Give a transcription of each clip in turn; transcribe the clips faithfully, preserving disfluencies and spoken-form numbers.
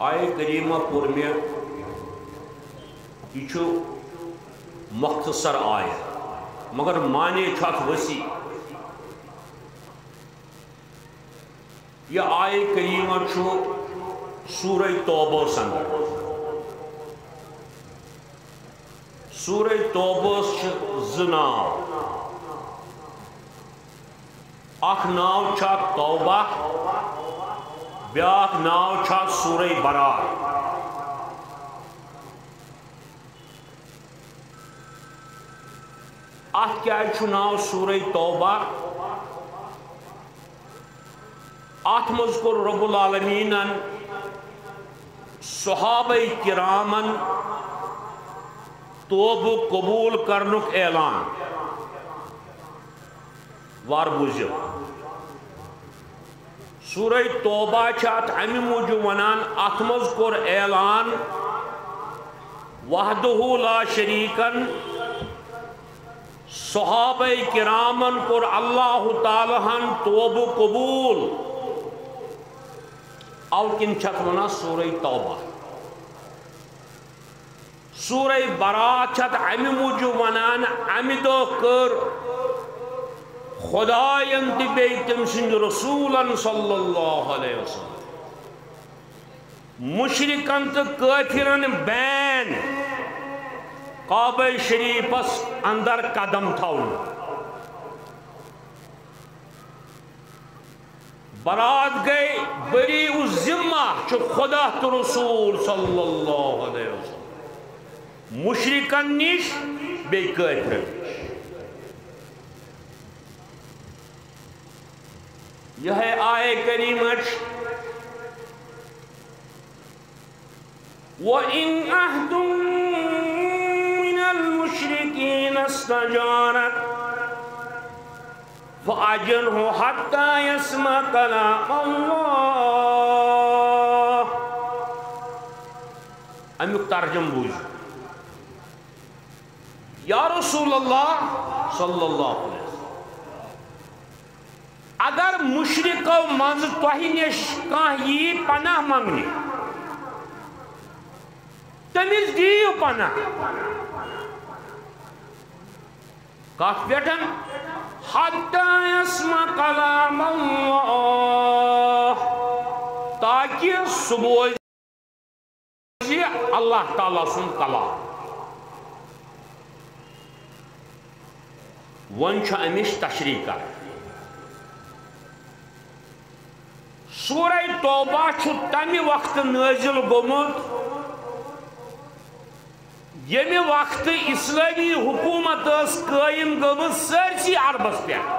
آیہِ کریمہ پوٚر مےٚ، یہِ چھُ مختصر آیت، مگر معنی چھُ اَتھ وسیع۔ یہِ آیہِ کریمہ چھُ سورہ توبہ اندر۔ سورہ توبہ چھِ زٕ ناو۔ اکھ ناو چھا توبہ، بیاکھ ناو چھا سورہ برات۔ اتھ کیازِ چھُ ناو سورہ توبہ؟ اتھ منٛز کوٚر رب العالمینن صحابہ کرامن توبہٕ قبول کرنُک اعلان۔ وار بوٗزِو۔ سورہ توبہ چھِ اتھ امہِ موٗجوٗب ونان، اتھ منٛز کوٚر اعلان وحدہ لا شریکن، صحابہ کرامن کوٚر اللہ تعالیٰ ہن توبہٕ قبول۔ او کِنۍ چھِ اتھ ونان سورہ توبہ۔ سورہ برات چھِ اتھ امہِ موٗجوٗب ونان، امہِ دۄہ کٔر خداین تہٕ بیٚیہِ تٔمۍ سٕنٛدِ رسولن صلی اللہ علیہ وسلم مشرکن تہٕ کٲفرن بین کعبہ شریفس اندر قدم تھاوُن۔ برات گٔے بری الذمہ، چھُ خدا تہٕ رسول صلی اللہ علیہ وسلم مشرکن نِش بیٚیہِ کٲفرن نِش۔ یہے آیہ کریمہ چھِ، وَإِنْ أَحَدٌ مِّنَ الْمُشْرِكِينَ اسْتَجَارَكَ فَأَجِرْهُ حَتَّى يَسْمَعَ كَلَامَ اللَّهِ۔ امیُک ترجمہٕ بوٗزِو۔ یا رسول اللہ صلی اللہ علیہ وسلم، اگر مشرکو منٛز تۄہہِ نِش کانٛہہ یی پناہ منٛگنہِ، تٔمِس دِیِو پناہ۔ کتھ پٮ۪ٹھ؟ حتی یسمع کلام اللہ، تاکہ سُہ بوزِ اللہ تعالیٰ سُنٛد کلام۔ وۄنۍ چھُ اَمِچ تشریح کرٕنۍ۔ سورہ توبہ چھُ تَمہِ وقتہٕ نٲزِل گوٚمُت، ییٚمہِ وقتہٕ اسلٲمی حکوٗمت ٲس قٲیِم گٔمٕژ سٲرسٕے عربس پٮ۪ٹھ۔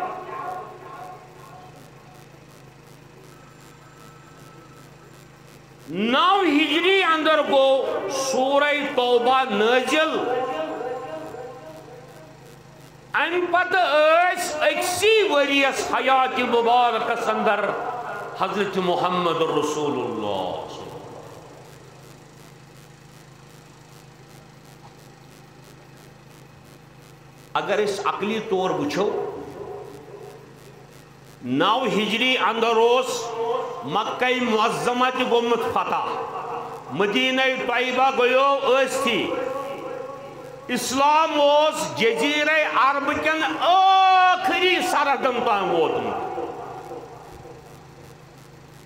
نو ہجری اندر گوٚو سورہ توبہ نٲزِل۔ اَمہِ پتہٕ ٲسۍ أکسٕے ؤریَس حیاتِ مبارکس اندر حضرت محمد رسول اللہ۔ اگر أسۍ عقلی طور وٕچھو، نو ہجری اندر اوس مکہ معظمہ تہِ گوٚمُت فتح، مدینہ طیبہ گوٚیو ٲسۍتھٕے۔ اسلام اوس جزیرہ عرب کٮ۪ن ٲخری سرحدن تام ووتمُت۔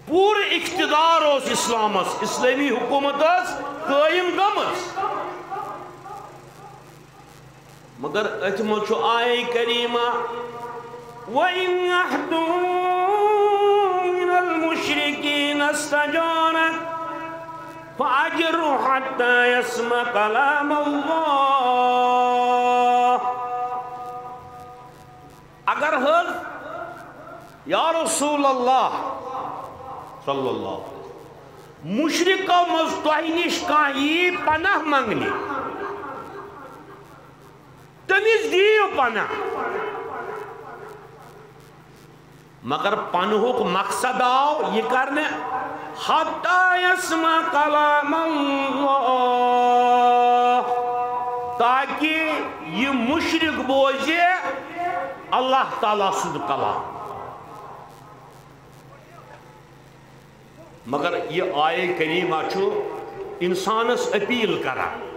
پوٗرٕ اقتدار اوس اسلامس، اسلٲمی حکومت ٲس قٲیِم گٔمٕژ۔ مگر أتھۍ منٛز چھُ آیہ کریمہ، وَإِنْ أَحَدٌ مِّنَ الْمُشْرِكِينَ اسْتَجَارَكَ فَأَجِرْهُ حَتَّى يَسْمَعَ كَلَامَ اللَّهِ۔ اگر حض یا رسول اللہ صلی اللہ علیہ وسلم، مشرکو منٛز تۄہہِ نِش کانٛہہ یی پناہ منٛگنہِ، تٔمِس دِیِو پناہ۔ مگر پنہُک مقصد آو یہِ کرنہٕ، حتی یسمع کلام اللہ، تاکہ یہِ مشرک بوزِ اللہ تعالیٰ سُنٛد کلام۔ مگر یہِ آیے کریمہ چھُ انسانس اپیل کران۔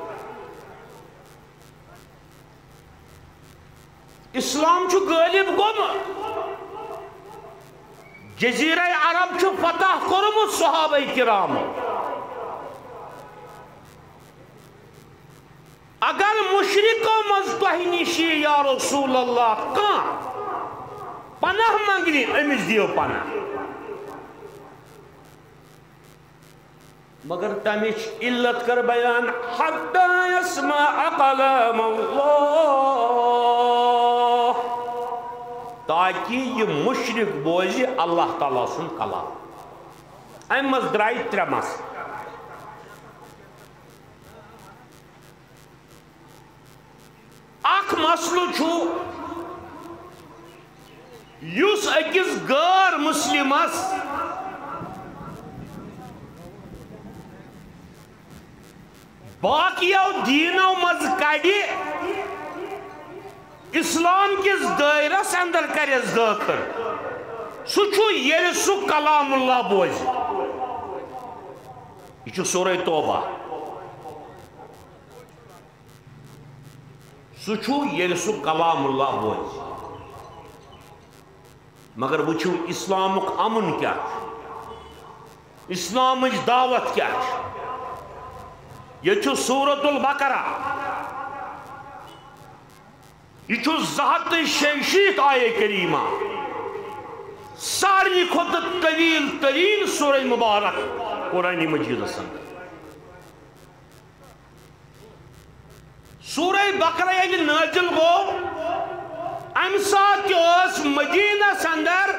اسلام چھُ غٲلب گوٚمُت۔ جزیرہ عرب چھُ فتح کوٚرمُت صحابہ کرامو۔ اگر مشرکو منٛز تۄہہِ نِش یی یا رسول اللہ کانٛہہ پناہ منگنہِ، أمِس دِیِو پناہ۔ مگر تمِچ علت کر بیان، حتی یسمع کلام اللہ، تاکہ یہِ مشرک بوزِ اللہ تعالیٰ سُنٛد کلام۔ امہِ منٛز درٛایہِ ترٛےٚ مسلہٕ۔ اکھ مسلہٕ چھُ، یُس أکِس غٲر مسلمس باقیو دیٖنو منٛز کڑِ، اسلام کِس دٲیرس اندر کرٮ۪س دٲخل، سُہ چھُ ییٚلہِ سُہ کلام اللہ بوزِ۔ یہِ چھُ سورہ توبہ۔ سُہ چھُ ییٚلہِ سُہ کلام اللہ بوزِ۔ مگر وٕچھِو، اسلامُک امُن کیٛاہ چھُ، اسلامٕچ دعوت کیٛاہ چھِ۔ ییٚتہِ چھُ سورۃ البقرہ، یہِ چھُ زٕ ہتھ تہٕ شیٚیہِ شیٖتھ آیے کریمہ، سارنٕے کھۄتہٕ طویل تریٖن سورہ مبارک قرآن مجیدس اندر۔ سورہ بقرہ ییٚلہِ نٲزِل گوٚو، اَمہِ ساتہٕ تہِ ٲس مدیٖنس اندر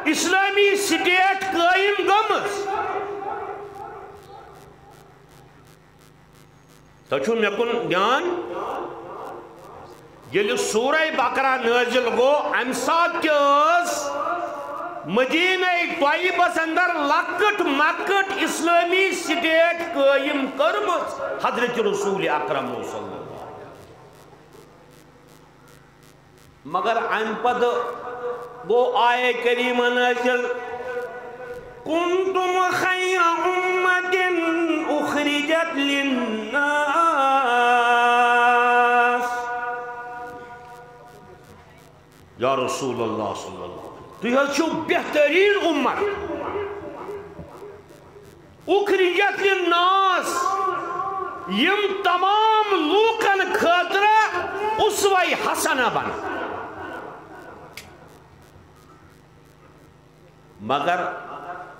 اسلٲمی سٹیٹ قٲیِم گٔمٕژ۔ تۄہہِ چھُو مےٚ کُن دیان؟ ییٚلہِ سورہ بقرہ نٲزِل گوٚو، اَمہِ ساتہٕ تہِ ٲس مدینہ طیبس اندر لۄکٕٹ مۄکٕٹ اسلٲمی سٹیٹ قٲیِم کٔرمٕژ حضرت رسول اکرم صلی اللہ علیہ وسلم۔ مگر اَمہِ پتہٕ گوٚو آیہ کریمہ نٲزِل، "کنتم خیر امة اخرجت للناس"۔ یا رسول اللہ صلی اللہ علیہ وسلم، تُہۍ حظ چھِو بہتریٖن امت۔ اخرجت للناس، یِم تمام لوٗکن خٲطرٕ اسوہ حسنہ بنہٕ۔ مگر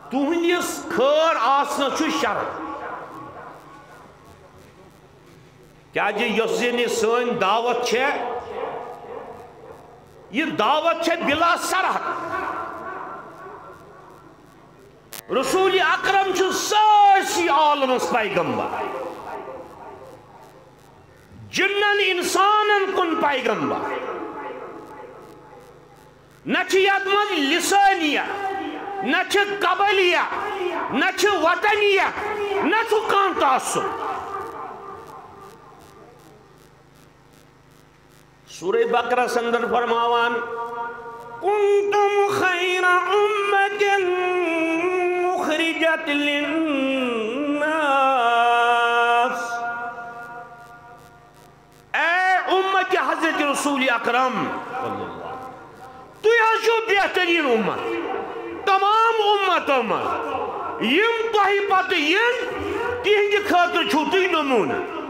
تُہنٛدِس خٲر آسنس چھُ شرط۔ کیازِ یۄس زن یہِ سٲنۍ دعوت چھےٚ، یہِ دعوت چھےٚ بلا سرحد۔ رسول اکرم چھُ سٲرسٕے عالمس پیغمبر، جنن انسانن کُن پیغمبر۔ نہ چھِ یتھ منٛز لسٲنیت، نہ چھِ قبلیت، نہ چھِ وطنیت، نہ چھُ کانٛہہ تعصب۔ سورہ بقرہ اندر فرماوان، "کنتم خیر امة اخرجت للناس"۔ اے امت حضرت رسول اکرم صلی اللہ علیہ وسلم، تُہۍ حظ چھِو بہتریٖن امت۔ تمام امتو منٛز یِم تۄہہِ پتہٕ یِن، تِہنٛدِ خٲطرٕ چھِو تُہۍ نموٗنہٕ۔